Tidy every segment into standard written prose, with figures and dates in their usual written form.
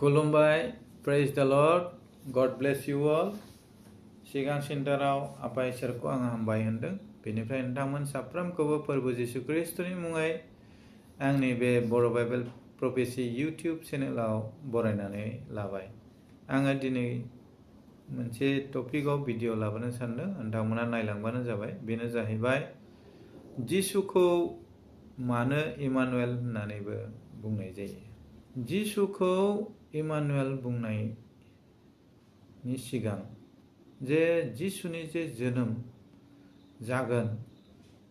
खुलुमबाय praise the Lord God bless you all सिगां सेन्टाराव आफा इसोरखौ आं हामबाय होनदों बेनिफ्राय नोंथांमोन साफ्रोमखौबो फोरबो जिसु ख्रिस्टनि मुङै आंनि बे बर' बाइबेल प्रफेसि इउटिउब चेनेलाव बरायनानै लाबाय आङो दिनै मोनसे टपिकआव भिडिअ लाबोनो सानदों नोंथांमोना नायलांबानो जाबाय बेनो जाहैबाय जिसुखौ मानो इमानुएल होननानैबो बुंनाय जायो जिसुखौ इमानुएल बुंनायनि सिगां जे जिसुनि जे जोनोम जागोन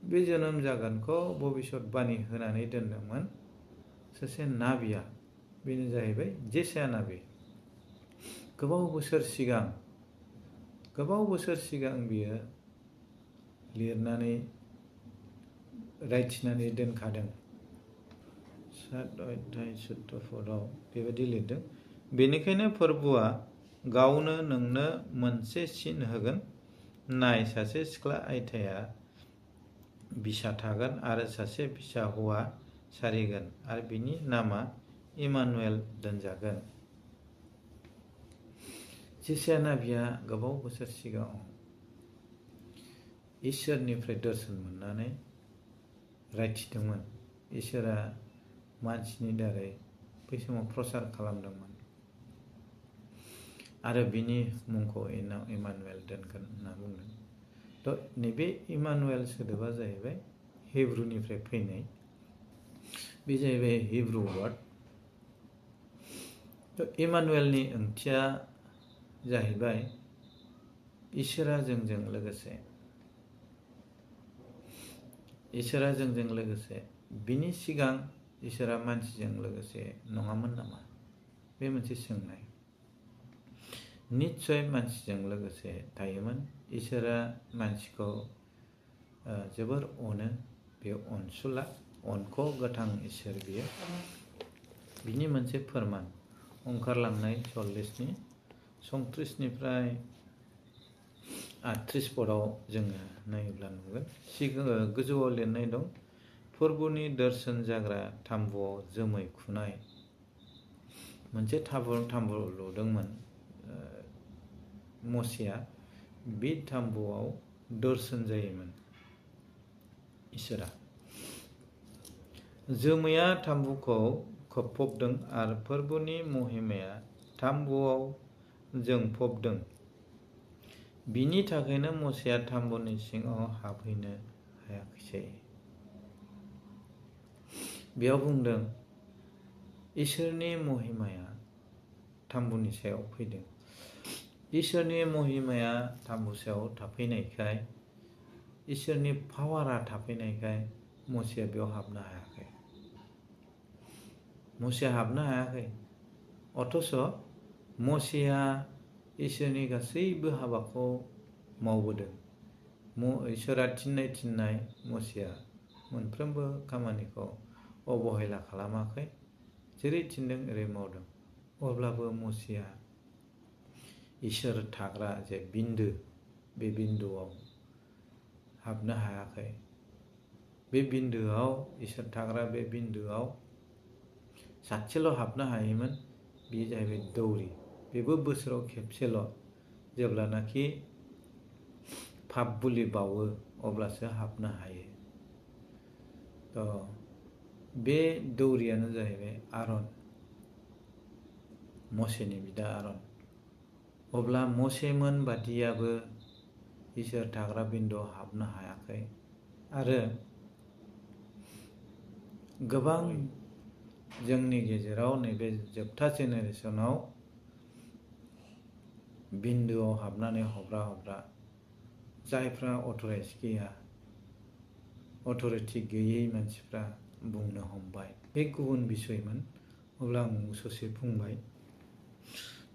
बे जोनोम जागोनखौ भबिष्यतबाणी होनानै दोनदोंमोन सासे नाबिया बेनो जाहैबाय जेसाया नाबि गोबाव बोसोर सिगां बियो लिरनानै रायथिनानै दोनखादों 7 अध्याय 14 पदआव बेबायदि लिरदों बेनिखायनो फोरबुआ गावनो नोंनो मोनसे सिन होगोन नाय सासे सिख्ला आइथाया बिसा थागोन आरो सासे फिसा हौवा सारिगोन आरो बिनि नामा इमानुएल दोनजागोन जेसाया नाबिया गोबाव बोसोर सिगाङाव इसोरनिफ्राय दर्शन मोननानै रायथिदोंमोन इसोरा मानसिनि दारै बै समाव प्रसार खालामदोंमोन आरो बिनि मुंखौ इमानुएल दोनगोन होनना बुंदों थ' नैबे इमानुएल सोदोबा जाहैबाय हिब्रुनिफ्राय फैनाय बे जाहैबाय हिब्रु वार्ड थ' इमानुएलनि ओंथिया जाहैबाय इसोरा जोंजों लोगोसे बिनि सिगां इसोरा मानसिजों लोगोसे नङामोन नामा बे मोनसे सोंनाय निश्चय मानसिजों लोगोसे थायोमोन इसोरा मानसिखौ जोबोर अनो बे अनसुला अनख' गोथां इसोर बियो बिनि मोनसे फोरमान ओंखारलांनाय 40नि 37निफ्राय 38 पदआव जोङो नायोब्ला नुगोन गोजौआव लिरनाय दं फोरबोनि दर्शन जाग्रा थाम्बुआव जोमै खुनाय मोनसे थाम्बु लुदोंमोन मसेया बे थाम्बुआव दर्शन जायोमोन इसोरा जोमैया थाम्बुखौ खोबफबदों आरो फोरबोनि महिमाया थाम्बुआव जोंफबदों बिनि थाखायनो मसेया थाम्बुनि सिङाव हाबहैनो हायाखिसै बेयाव बुंदों इसोरनि महिमाया थाम्बुनि सायाव फैदों इसोरनि महिमाया थाम्बु सायाव थाफैनायखाय इसोरनि पावारा थाफैनायखाय मसेया बेयाव हाबनो हायाखै अथ'स' मसेया इसोरनि गासैबो हाबाखौ मावबोदों इसोरा थिननाय मसेया मोनफ्रोमबो खामानिखौ अबहेला खालामाखै जेरै थिनदों ओरै मावदों अब्लाबो मसेया इसोर थाग्रा जे बिन्दो बे बिन्दोआव हाबनो हायाखै बे बिन्दोआव इसोर थाग्रा बे बिन्दोआव सासेल' हाबनो हायोमोन बे जाहैबाय दौरि बेबो बोसोराव खेबसेल' जेब्लानाखि पाप बुलि बावो अब्लासो हाबनो हायो थ' बे दौरियानो जाहैबाय आरन मसेनि बिदा आरन अब्ला मसेमोन बादियाबो इसोर थाग्रा बिन्दोआव हाबनो हायाखै आरो गोबां जोंनि गेजेराव नैबे जोबथा जेनेरेसनाव बिन्दोआव हाबनानै हब्रा जायफ्रा अथ'रिटि गैयै मानसिफ्रा बुंनो हमबाय बे गुबुन बिसयमोन अब्ला आं ससे बुंबाय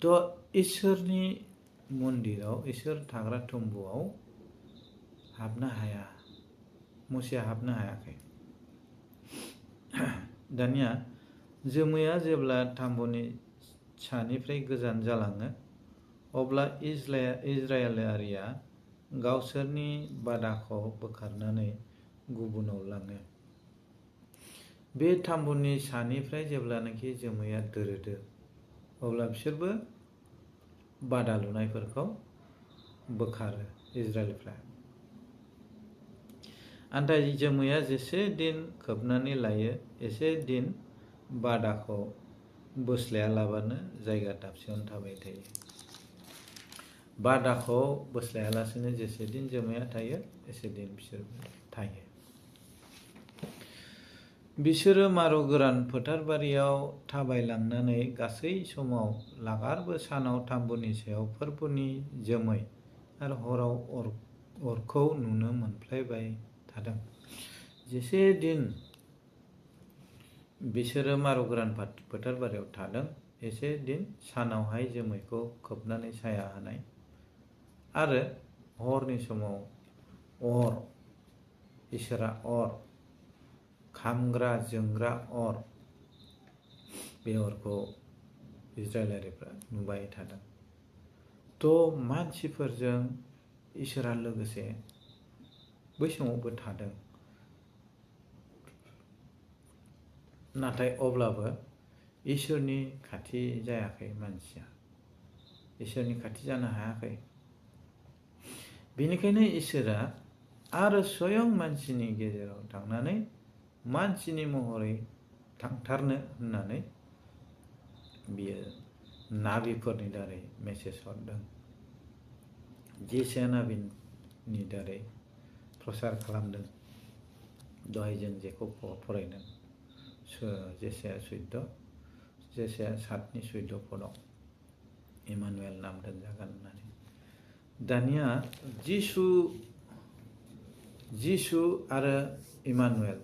थ' इसोरनि मन्दिराव इसोर थाग्रा तम्बुआव हाबनो हाया मसेया हाबनो हायाखै दानिया जोमैया जेब्ला थाम्बुनि सानिफ्राय गोजान जालाङो अब्ला इजराइलारिया गावसोरनि बादाखौ बोखारनानै गुबुनाव लाङो बे थाम्बुनि सानिफ्राय जेब्लानाखि जोमैया दोरोदो अब्ला बिसोरबो बादा लुनायफोरखौ बोखारो इजराइलफ्रा। नाथाय जोमैया जेसे दिन खोबनानै लायो एसे दिन बादाखौ बोस्लायालाबानो जायगा दाबसेयावनो थाबाय थायो। बादाखौ बोस्लायालासिनो जेसे दिन जोमैया थायो एसे दिन बिसोरबो थायो। बिसोरो मारु गोरान फोथारबारियाव थाबायलांनानै गासै समाव लागारबो सानाव ताम्बुनि सायाव फोरबोनि जोमै आरो हराव अरखौ नुनो मोनफ्लायबाय थादों। जेसे दिन बिसोरो मारु गोरान फोथारबारियाव थादों एसे दिन सानावहाय जोमैखौ खोबनानै साया होनाय आरो हरनि समाव अर, इसोरा अर, खामग्रा जोंग्रा अर, बे अरखौ इजराइलारिफ्रा नुबाय थादों। मानसिफोरजों इसोरा लोगोसे बै समावबो थादों। नाथाय अब्लाबो इसोरनि खाथि जायाखै मानसिया, इसोरनि खाथि जानो हायाखै। बेनिखायनो इसोरा आरो स्वयं मानसिनि गेजेराव थांनानै मानसिनि महरै थांथारनो होननानै बियो नाबिफोरनि दारै मेसेज हरदों। जेसाया नाबिनि दारै प्रसार खालामदों। दहाय जों जेखौ फरायदों जेसाया 7:14 पदआव इमानुएल नाम दोनजागोन होननानै। दानिया जिसु आरो इमानुएल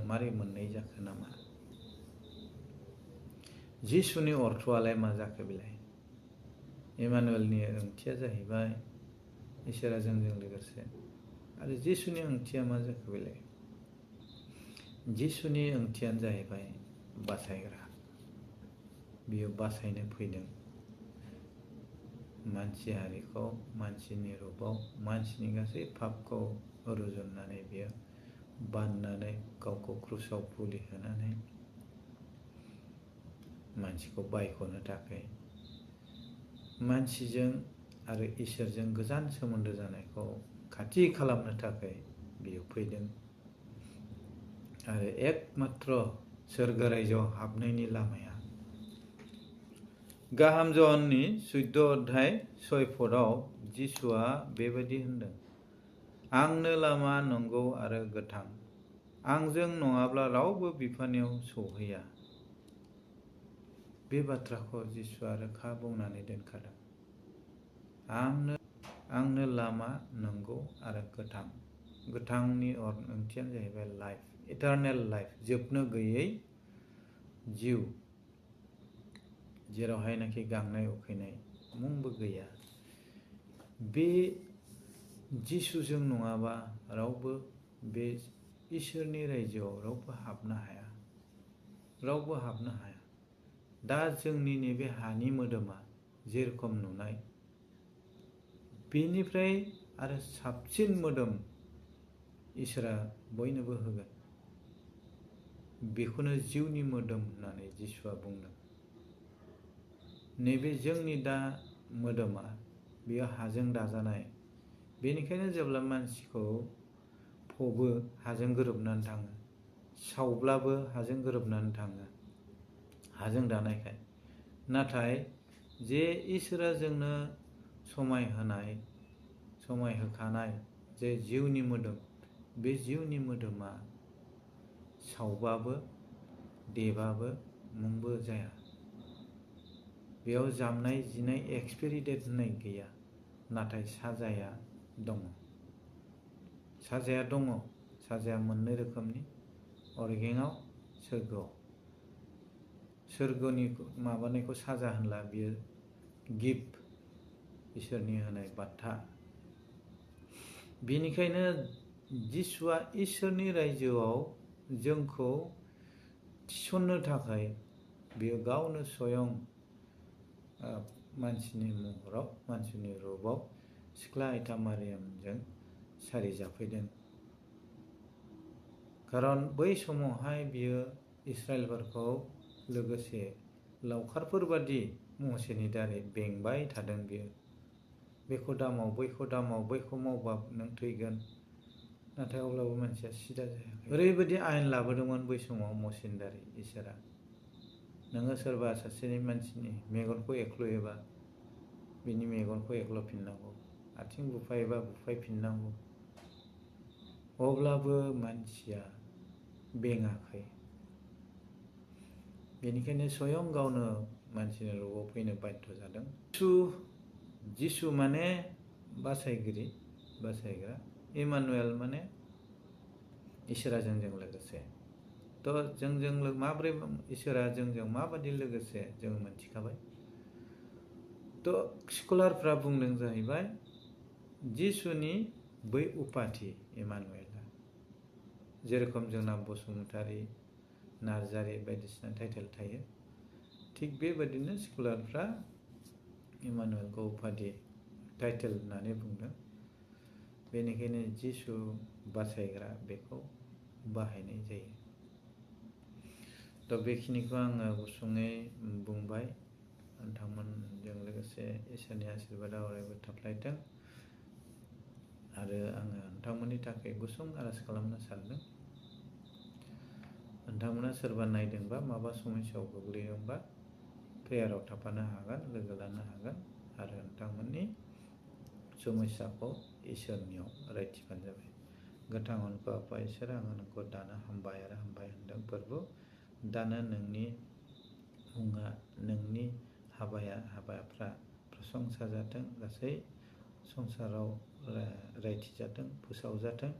मारै मोननै जाखो नामा? जिसुनि अर्थआलाय मा जाखो बेलाय? इमानुएलनि ओंथिया जाहैबाय इसोरा जोंजों लोगोसे। आरो जिसुनि ओंथिया मा जाखो बेलाय? जिसुनि ओंथियानो जाहैबाय बासायग्रा। बियो बासायनो फैदों। मानसि हारिखौ मानसिनि रूपाव मानसिनि गासै पापखौ रुजुननानै बियो बाननानै गावखौ क्रुसाव बुलि होनानै मानसिखौ बायख'नो थाखाय मानसिजों आरो इसोरजों गोजान सोमोन्दो जानायखौ खाथि खालामनो थाखाय बियो फैदों। आरो एकमात्र सोरगो रायजोआव हाबनायनि लामाया गाहाम जहननि 14:6 जिसुआ बेबायदि होनदों, आंनो लामा, नंगौ आरो गोथां। आंजों नङाब्ला रावबो बिफानियाव सौहैया। बे बाथ्राखौ जिसुआ रोखा बुंनानै दोनखादों। आंनो लामा, नंगौ आरो गोथां। गोथांनि ओंथियानो जाहैबाय लाइफ, इटारनेल लाइफ, जोबनो गैयै जिउ, जेरावहायनाखि गांनाय उखैनाय मुंबो गैया। बे जिसुजों नङाबा रावबो बे इसोरनि रायजोआव रावबो हाबनो हाया, रावबो हाबनो हाया। दा जोंनि नैबे हानि मोदोमा जेरखम नुनाय, बेनिफ्राय आरो साबसिन मोदोम इसोरा बयनोबो होगोन। बेखौनो जिउनि मोदोम होननानै जिसुआ बुंदों। नैबे जोंनि दा मोदोमा बेयो हाजों दाजानाय। बेनिखायनो जेब्ला मानसिखौ फबो हाजों गोरोबनानै थाङो, सावब्लाबो हाजों गोरोबनानै थाङो, हाजों दानायखाय। नाथाय जे इसोरा जोंनो समायहोखानाय जे जिउनि मोदोम, बे जिउनि मोदोमा सावबाबो देबाबो मुंबो जाया। बेयाव जामनाय जिनाय एक्सपायरि डेट होननाय गैया। नाथाय साजाया दङ। साजाया दङ। साजाया मोननै रोखोमनि, अरगेङाव, सोरगोआव। सोरगोनि माबानायखौ साजा होनला, बियो गिफ्ट, इसोरनि होनाय बान्था। बेनिखायनो जिसुआ इसोरनि रायजोआव जोंखौ थिसननो थाखाय बियो गावनो स्वयं मानसिनि महराव, मानसिनि रूपाव सिख्ला आइथा मारियामजों सारि जाफैदों। खारन बै समावहाय बियो इस्राएलफोरखौ लोगोसे लावखारफोर बादि महसेनि दारै बेंबाय थादों बियो। बेखौ दामाव बैखौ मावबा नों थैगोन। नाथाय अब्लाबो मानसिया सिदा जायाखै। ओरैबायदि आयेन लाबोदोंमोन बै समाव मसेनि दारै इसोरा। नोङो सोरबा सासेनि मानसिनि मेगनखौ एख्ल'योबा बिनि मेगनखौ एख्ल'फिननांगौ, आथिं बुफायोबा बुफायफिननांगौ। अब्लाबो मानसिया बेङाखै। बेनिखायनो स्वयं गावनो मानसिनि रुपआव फैनो बाध्य जादों। जिसु माने बासायग्रा। इमानुएल माने इसोरा जोंजों लोगोसे। जोंजों माब्रै इसोरा जोंजों माबादि लोगोसे जों मोनथिखाबाय। स्कलारफ्रा बुंदों जाहैबाय जिसुनि बै उपाधि इमानुएला, जेरखम जोंना बसुमतारी, नार्जारी बायदिसिना टाइटेल थायो, थिग बेबादिनो स्कलारफ्रा इमानुएलखौ उपाधि टाइटेल होननानै बुंदों। बेनिखायनो जिसु बासायग्रा बेखौ बाहायनाय जायो। बेखिनिखौ आङो गुसुङै बुंबाय। नोंथांमोनजों लोगोसे इसोरनि आशीर्बादा अरायबो थाफ्लायथों। आरो आङो नोंथांमोननि थाखाय गुसुं आरज खालामनो सानदों। नोंथांमोना सोरबा नायदोंबा माबा समस्यायाव गोग्लैदोंबा प्रेयाराव थाफानो हागोन, लोगो लानो हागोन आरो नोंथांमोननि समस्याखौ इसोरनियाव रायथिबानो जाबाय। गोथां अनखौ आफा इसोर, आङो नोंखौ दानो हामबाय आरो हामबाय होनदों प्रभु। दानो नोंनि मुङा, नोंनि हाबाफ्रा प्रशंसा जाथों, गासै संसाराव रायथिजाथों, फोसावजाथों।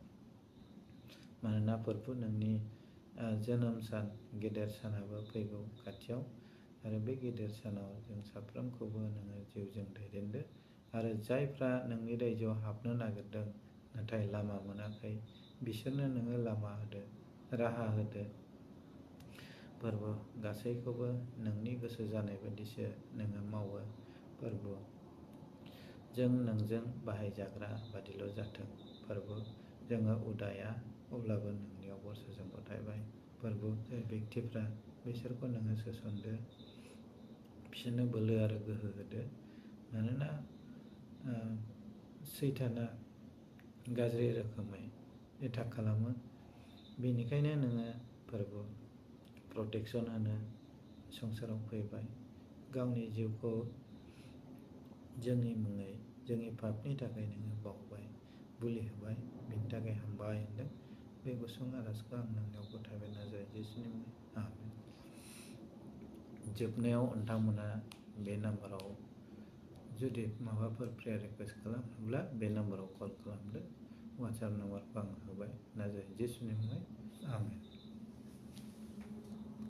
मानोना प्रभु नोंनि जोनोम सान, गेदेर सानाबो फैगौ खाथियाव, आरो बे गेदेर सानाव जों साफ्रोमखौबो नोङो जिउजों दैदेनदो। आरो जायफ्रा नोंनि रायजोआव हाबनो नागिरदों नाथाय लामा मोनाखै, बिसोरनो नोङो लामा होदो, राहा होदो। प्रभु गासैखौबो नोंनि गोसो जानाय बायदिसो नोङो मावो प्रभु। जों नोंजों बाहायजाग्रा बादिल' जाथों प्रभु। जोङो उदाया, अब्लाबो नोंनियाव भरसाजों गथायबाय प्रभु। जाय बेक्तिफ्रा बिसोरखौ नोङो सोसनदो, बिसोरनो बोलो आरो गोहो होदो। मानोना सैताना गाज्रि रोखोमै एटाक खालामो। बेनिखायनो नोङो प्रभु प्रटेक्सन होनो संसाराव फैबाय, गावनि जिउखौ जोंनि मुङै, जोंनि पापनि थाखाय नोङो बावबाय, बुलि होबाय। बिनि थाखाय हामबाय होनदों। बे गुसुं आरजखौ आं नोंनियाव गथायबाय नाजाय जिसुनि मुङै, आमेन। जोबनायाव नोंथांमोना बे नाम्बाराव जुदि माबाफोर प्रेयार रिकुवेस्ट खालामोब्ला बे नाम्बाराव कल खालामदो। वाट्सएप नाम्बारखौ आं होबाय, नाजाय जिसुनि मुङै, आमेन।